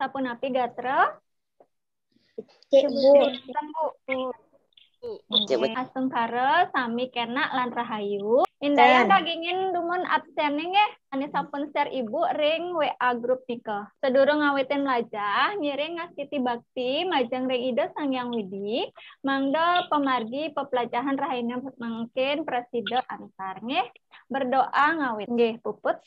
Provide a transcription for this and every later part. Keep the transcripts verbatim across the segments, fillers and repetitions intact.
Sapunapi gatra? Cik, Bu. Tunggu. Cik, Bu. Astungkara, sami kena lan rahayu. Indayang kagingin dumun absen nggih, ane sampun share Ibu ring W A group nika. Sadurung ngawitin mlajah, ngiring ngastiti bakti majeng ring Ida Sang Hyang Widi, mangda pamargi peplajahan rahina mangkin prasida antar nggih. Berdoa ngawit nggih, puput.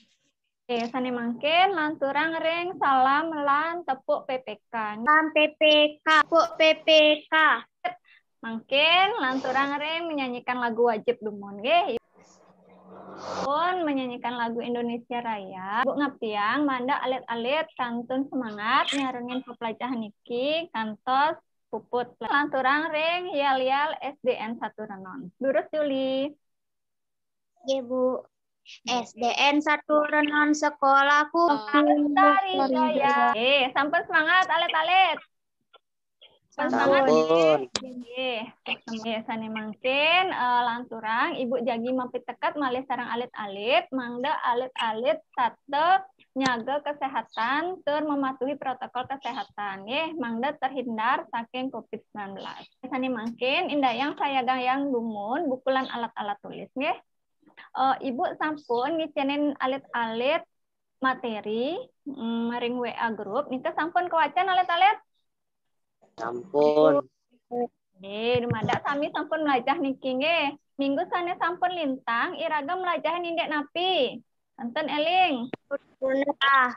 Oke, sane mangkin lanturang ring salam lan tepuk P P K. Salam P P K, tepuk P P K. Mangkin lanturang ring menyanyikan lagu wajib dumun nggih. Pun menyanyikan lagu Indonesia Raya. Bu ngaptiang mangda alit-alit kantun semangat nyarengin peplajahan niki kantos puput. Lanturang ring yel-yel S D N Satu Renon. Durus Juli. Nggih, Bu. S D N Satu Renon sekolahku. Lestari Jaya. Eh, sampun semangat alit-alit. Sampun semangat nggih. Nggih. Nggih, sane mangkin eh, lanturang Ibu jagi mapiteket malih sareng alit-alit, mangda alit-alit sata nyaga kesehatan tur mematuhi protokol kesehatan nggih, mangda terhindar saking covid sembilan belas. Sane mangkin indayang sayagayang dumun buku lan alat-alat tulis nggih. Eh, Ibu sampun ngicenin alit-alit materi mm, ring W A group nika sampun kawacen alit-alit? Sampun. Nggih, dumadak sami sampun mlajah niki nggih. Minggu sane sampun lintang, iraga mlajah indik napi? Wenten eling? Kruna.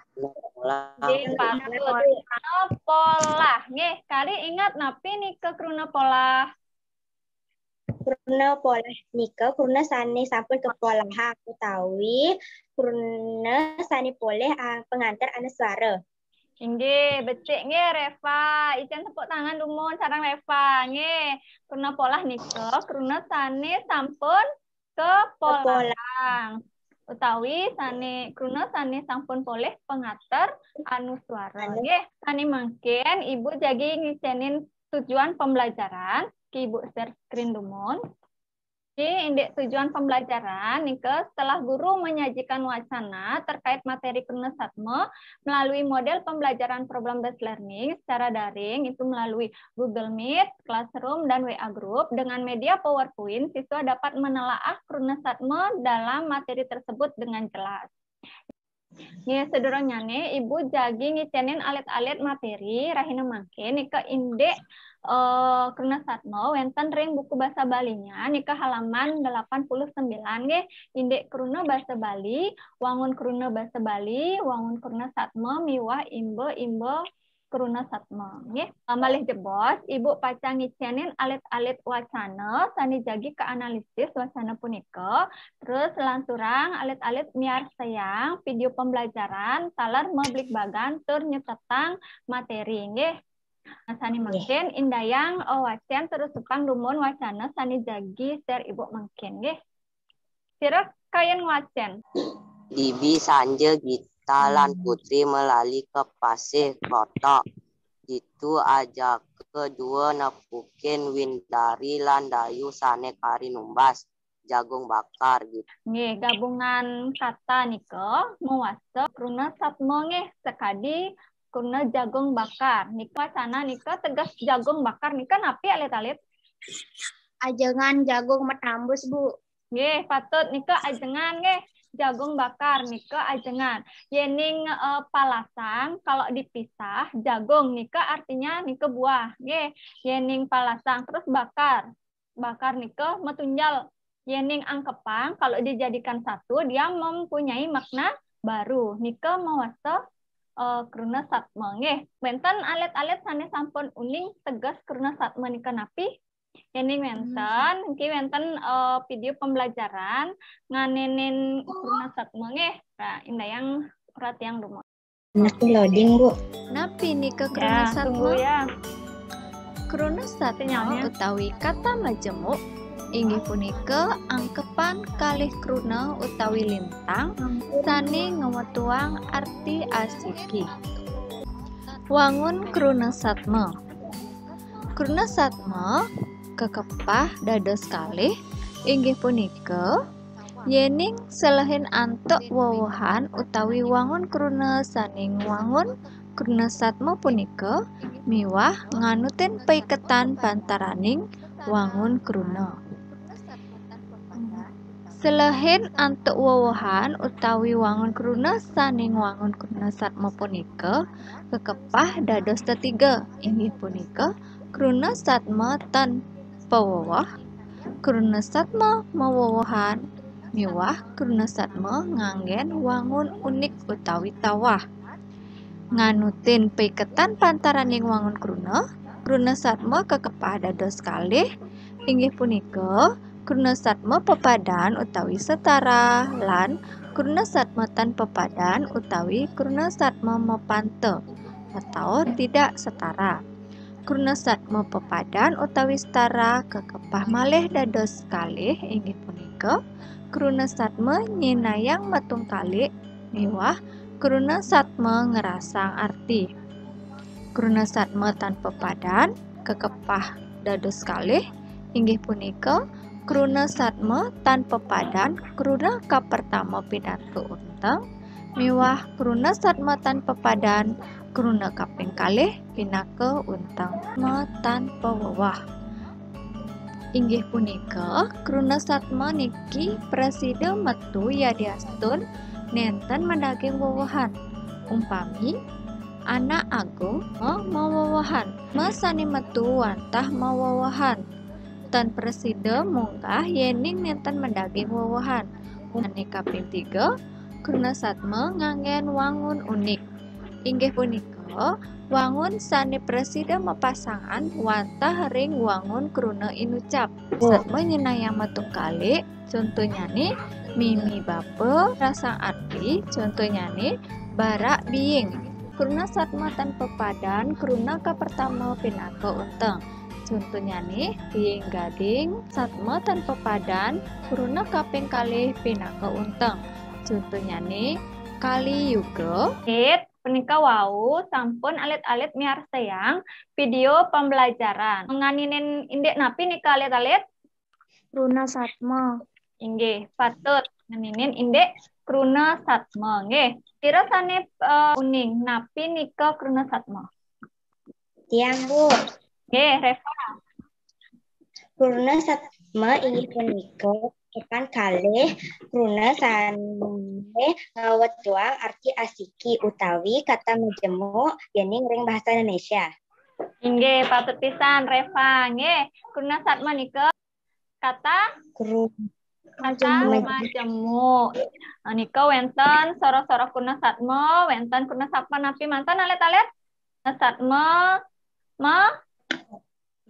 Nggih, patut. Kruna polah. Nggih, kari ingat napi nika kruna polah? Kruna polah nika kruna sane sampun kapolahang utawi kruna sane polih ah, pengantar anuswara. Inggih, becik nggih Reva. Icen tepuk tangan dumun sareng Reva nggih. Kruna polah nika kruna sane sampun kapolahang utawi sane kruna sane sampun polih pengater anuswara nggih. Sane mangkin Ibu jagi ngicenin tujuan pembelajaran, ki Ibu share screen dumun. Oke, indik tujuan pembelajaran nika setelah guru menyajikan wacana terkait materi kruna satma melalui model pembelajaran problem based learning secara daring itu melalui Google Meet, Classroom, dan W A Group dengan media PowerPoint, siswa dapat menelaah kruna satma dalam materi tersebut dengan jelas. Nggih, sadurungnyane Ibu jagi ngicenin alit-alit materi rahina mangkin nika indik eh, kruna satma wenten ring buku basa Balinya nika halaman delapan puluh sembilan nggih, indik kruna basa Bali, wangun kruna basa Bali, wangun kruna satma miwah imba-imba kruna satma nggih. Eh, malih jebos Ibu pacang ngicenin alit-alit wacana sane jagi kaanalisis wacana punika. Terus lanturang alit-alit miarsayang video pembelajaran taler mabligbagan tur nyetetang materi nggih. Nah, sane mangkin indayang eh, wacen terus tepang dumun wacana sane jagi share Ibu mangkin nggih. Sira kayun ngwacen. Dibi sanja Gita lan Putri melali ke pasih klotok. Ditu ajaka dua nepukin Windari lan Dayu sane kari numbas jagung bakar gitu. Nggih, gabungan kata nika mawasta kruna satma nggih, sakadi kruna jagung bakar. Nika wacana nika teges jagung bakar nika napi alit-alit? Ajengan jagung matambus, Bu. Nggih, patut nika ajengan nggih. Jagung bakar nika ajengan. Yening eh, palasang kalau dipisah jagung nika artinya nika buah nggih. Yening palasang terus bakar. Bakar nika matunjal. Yening angkepang kalau dijadikan satu dia mempunyai makna baru. Nika mawasta eh, kruna satma nggih. Wenten alit-alit sane sampun uning teges kruna satma nika napi? Yening wenten, niki wenten eh, video pembelajaran nganinin kruna satma nggih. Nah, indayang ratiang dumun. Anak loading, Bu. Napi nika kruna ya, satma? Ya. Kruna satma utawi kata majemuk inggih punika angkepan kalih kruna utawi lintang sane ngwetuang arti asiki. Wangun kruna satma. Kruna satma kakepah dados kalih inggih punika Yéning selehin antuk wewehan utawi wangun kruna sané ngwangun kruna satma punika miwah nganutin paiketan pantaraning wangun kruna. Selehin antuk wewehan utawi wangun kruna sané ngwangun kruna satma punika kakepah dados tetiga, inggih punika kruna satma tan pawewah, kruna satma mawewehan, miwah kruna satma nganggén wangun unik utawi tawah. Nganutin paiketan pantaraning wangun kruna, kruna satma kakepah dados kalih, inggih punika kruna satma pepadan utawi setara lan kruna satma tan pepadan utawi kruna satma mapanta atau tidak setara. Kruna satma pepadan utawi setara kakepah malih dados kalih, inggih punika kruna satma nyinayang matungkalik miwah kruna satma ngrasang arti. Kruna satma tan pepadan kakepah dados kalih, inggih punika kruna satma tan pepadan kruna kapertama pinaka unteng miwah kruna satma tan pepadan kruna kaping kalih pinaka unteng. Satma tan pawewah. Inggih punika kruna satma niki prasida metu yadiastun nénten madaging wewehan. Umpami anak agung ma-, mawewehan, ma sané metu wantah mawewehan. Tan prasida munggah yéning nénten madaging wewehan. Sané kaping tiga, kruna satma nganggén wangun unik. Inggih punika wangun sané prasida mapasangan wantah ring wangun kruna inucap. Satma nyinayang matungkalik, contonyané mimi bapa, rasang arti, contonyané barak biing. Kruna satma tan pepadan kruna kapertama pinaka unteng. Contonyané biing gading satma tan pepadan kruna kaping kalih pinaka unteng. Contonyané Kali Yuga. Alit, punika wau sampun alit-alit miarsayang video pembelajaran. Nganinin indik napi nika alit-alit? Kruna satma. Inggih, patut. Nganinin indik kruna satma. Nggih. Sira sané, eh, uning, napi nika kruna satma? Tiang, Bu. Nggih, Reva. Kruna satma inggih punika papan kalih kruna sané ngawetuang arti asiki utawi kata majemuk yéning ring basa Indonesia. Inggih, patut pisan, Reva. Nggih, kruna satma nika kata? Kru-, kata majemuk. Majemuk. Nah, nika wénten soroh-soroh kruna satma, wénten kruna satma napi manten alit-alit? Kruna satma, ma-,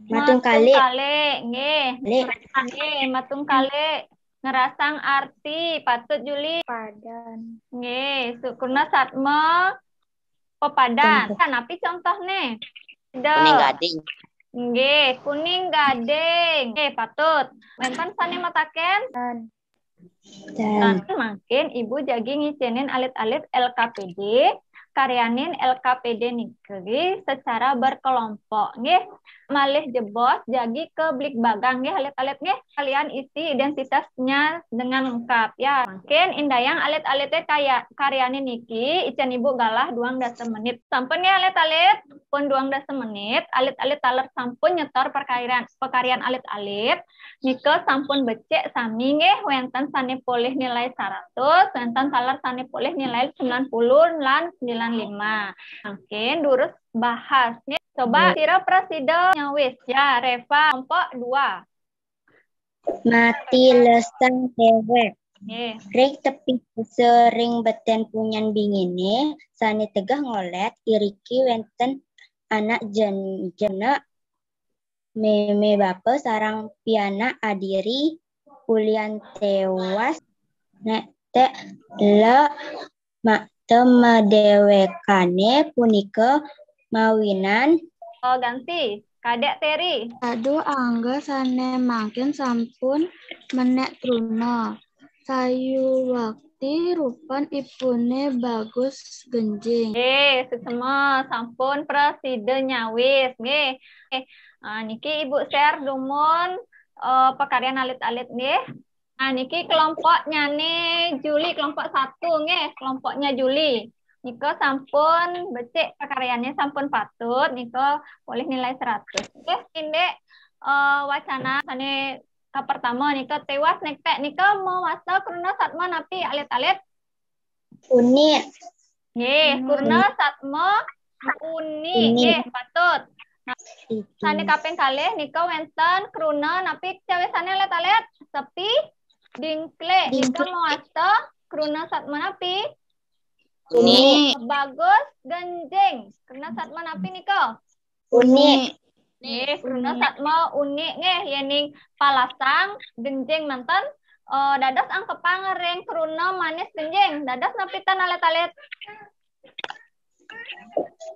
matungkalik. Matungkalik, nggih. Kalik. Nggih, matungkalik. Ngrasang arti, patut Juli. Padan. Nggih, su-, kruna satma pepadan. Contoh. Kan napi contohné? Kuning gading. Nggih, kuning gading. Nggih, patut. Wénten sané mataken? Dan. Dan. Nah, mangkin Ibu jagi ngicénin alit-alit L K P D, karyanin L K P D niki secara berkelompok, nggih. Malih jebos jagi ke bligbagang, nggih, alit-alit, nggih. Kalian isi identitasnya dengan lengkap, ya. Mangkin indayang alit-alité kaya-, karyanin niki, icén Ibu galah duang dasa menit. Sampun, nggih, alit-alit? Pun duang dasa menit, alit-alit taler sampun nyetor perkaryan, pekaryan alit-alit. Nika sampun becik sami nggih, wénten sané polih nilai seratus, wénten taler sané polih nilai sembilan puluh lan sembilan lima. Mangkin durus bahas nggih. Coba nggih. Sira prasida nyawis. Ya, Reva, kelompok dua. Mati lesang déwék. Nggih. Ring tepi desa ring betén punyan binginé, sané tegeh ngolét, iriki wénten anak jen-, jenek mémé bapa sareng pianak adiri ulian téwas nék té la makta madéwékané punika mawinan. Oh, ganti. Kadék Teri. Aduh, Angga sané mangkin sampun menék truna. Sayuwakti rupan ipuné bagus genjing. Nggih, suksma sampun prasida nyawis. Nggih. Eh, ah, niki Ibu share dumun, eh, pakaryan alit-alit nggih. Nah, niki kelompoknya nih Juli, kelompok satu nggih, kelompoknya Juli. Nika sampun becik pakaryanya, sampun patut, nika polih nilai seratus. Oke, indik eh, wacana sane kapertama nika Tiwas Nektek nika mawasta kruna satma napi alit-alit? Unik. Nggih, kruna satma unik. Nggih, patut. Nah, sane kaping kalih nika wenten kruna napi cawisane alit-alit? Sepi dingklik. Nika mawasta kruna satma napi? Unik. Bagus genjing. Kruna satma napi nika? Unik. Nggih, kruna satma unik nggih, yening palasang genjing manten eh, dados angkepang ring kruna manis genjing. Dados napi ten alit-alit?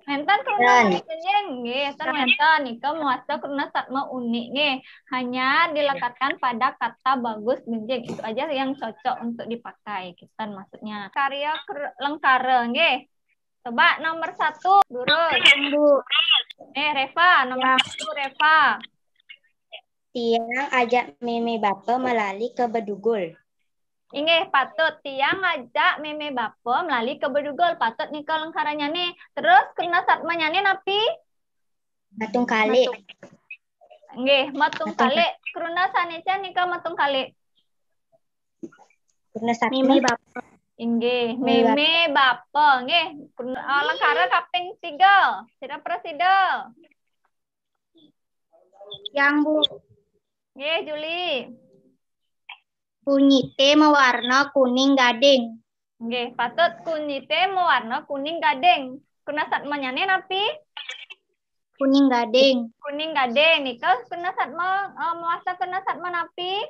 Wenten kruna manis genjing nggih, ten wenten. Nika mawasta kruna satma unik nggih. Hanya dilekatkan pada kata bagus genjing. Itu aja yang cocok untuk dipakai. Kita maksudnya. Karya ker- lengkara nggih. Coba nomor satu, durus. Bu. Eh, Reva, nomor satu, Reva. Tiang ajak meme bapa melali ke bedugul. Inggih, patut. Tiang ajak meme bapa melali ke bedugul. Patut nika lengkaranyane. Terus kruna satmanyane napi? Matung kalik. Nggih, matung kalik. Kruna sanecan nika matung kalik? Kruna satma. Meme bapa. Inggih, meme bapa. Nggih, kruna, eh, lengkara kaping tiga. Sira prasida. Yang Bu. Nggih, Juli. Kunyite mawarna kuning gading. Nggih, patut kunyite mawarna kuning gading. Kruna satmanyane napi? Kuning gading. Kuning gading. Nika kruna satma, eh, mawasta kruna satma napi?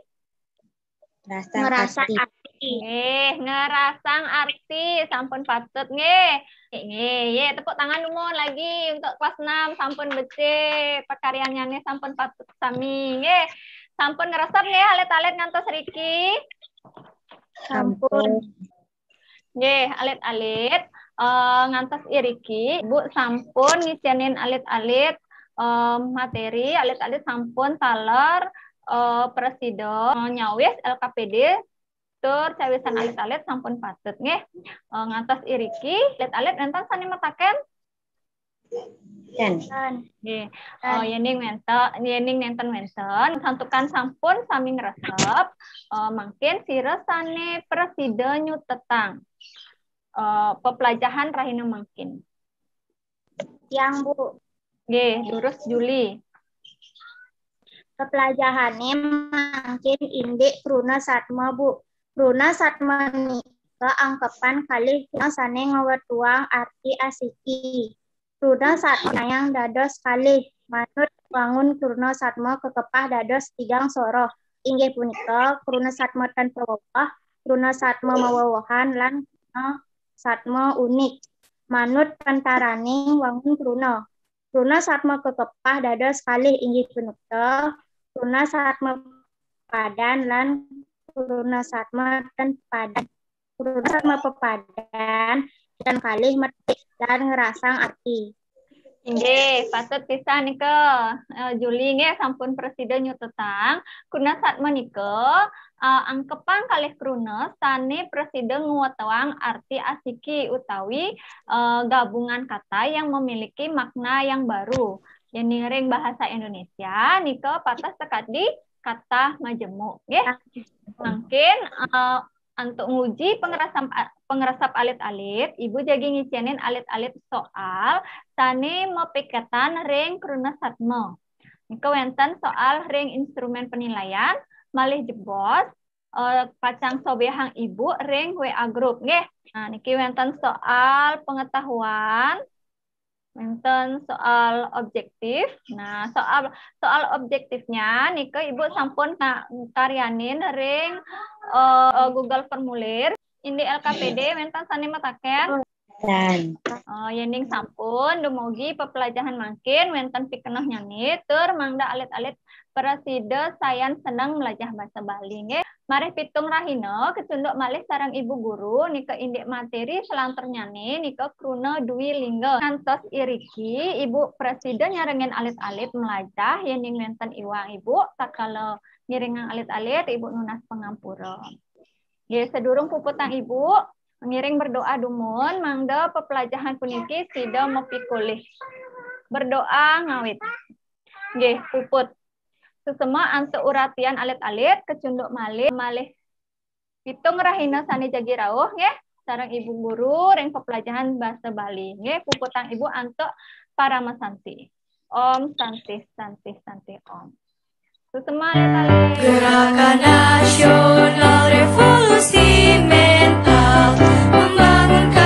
Ngerasang arti. Nggih, ngerasang arti. Sampun patut nggih. Nggih, ye, tepuk tangan dumun lagi untuk kelas enam, sampun becik pakaryanyane, sampun patut sami nggih. Sampun ngresep nggih alit-alit ngantos riki? Sampun. Nggih, alit-alit, eh, ngantos iriki Ibu sampun ngicenin alit-alit eh, materi, alit-alit sampun taler eh, prasida eh, nyawis L K P D tur cawisan alit-alit sampun patut nggih. Eh, ngantos iriki alit-alit wenten sane mataken? Ten. Nggih. Eh, yening wenten, yening nenten wenten, santukan sampun sami ngresep, eh, mangkin sira sane prasida nyutetang eh, pepelajahan rahina mangkin. Yang Bu. Nggih, durus Juli. Pepelajahane mangkin indik kruna satma, Bu. Kruna satma nika angkepan kalih kruna sane ngwetuang arti asiki. Kruna satma nyayang dados kalih, manut wangun kruna satma kakepah dados tigang soroh. Inggih punika kruna satma tanpa weweh, kruna satma mawewehan, lan kruna satma unik. Manut pentaraning wangun kruna. Kruna satma kakepah dados kalih inggih punika kruna satma padan lan kruna satma ten padan. Kruna satma pepadan ten kalih metik lan ngerasang arti. Inggih, patut pisan nika, eh, Juli nggih sampun prasida nyutetang. Kruna satma nika, eh, angkepan kalih kruna sane prasida ngwetuang arti asiki utawi eh, gabungan kata yang memiliki makna yang baru. Yening ring bahasa Indonesia nika pateh sakadi kata majemuk, nggih. Mangkin eh, antuk nguji pangresep, pangresep alit-alit, Ibu jagi ngicenin alit-alit soal sane mapiketan ring kruna satma. Nika wenten soal ring instrumen penilaian, malih jebos eh, pacang sobehang Ibu ring W A group nggih. Nah, niki wenten soal pengetahuan, wenten soal objektif. Nah, soal soal objektifnya nika Ibu sampun ka- karyanin ring eh, Google Formulir. Indik L K P D wenten sane mataken? Dan Oh, yening sampun dumugi pepelajahan mangkin wenten pikenohnyané, tur mangda alit-alit prasida sayan seneng melajah basa Bali nggih. Marih pitung rahina kecunduk malih sareng Ibu Guru nika indik materi selanturnyane nika kruna dwi lingga. Ngantos iriki Ibu prasida nyarengin alit-alit melajah yening wenten iwang Ibu sakala Ngiringang alit-alit, Ibu nunas pangampura. Nggih, sadurung puputang Ibu, ngiring berdoa dumun, mangda pepelajahan puniki sida mapikolih. Berdoa ngawit. Nggih, puput. Sesama antuk uratian alit-alit, kacunduk malih, malih pitung rahina sane jagi rauh, nggih, sareng Ibu Guru ring pepelajahan basa Bali, nggih, puputang Ibu antuk parama santi. Om Santi, Santi, Santi, Om. Susuma alit-alit. Gerakan Nasional Revolusi Mental, membangunkan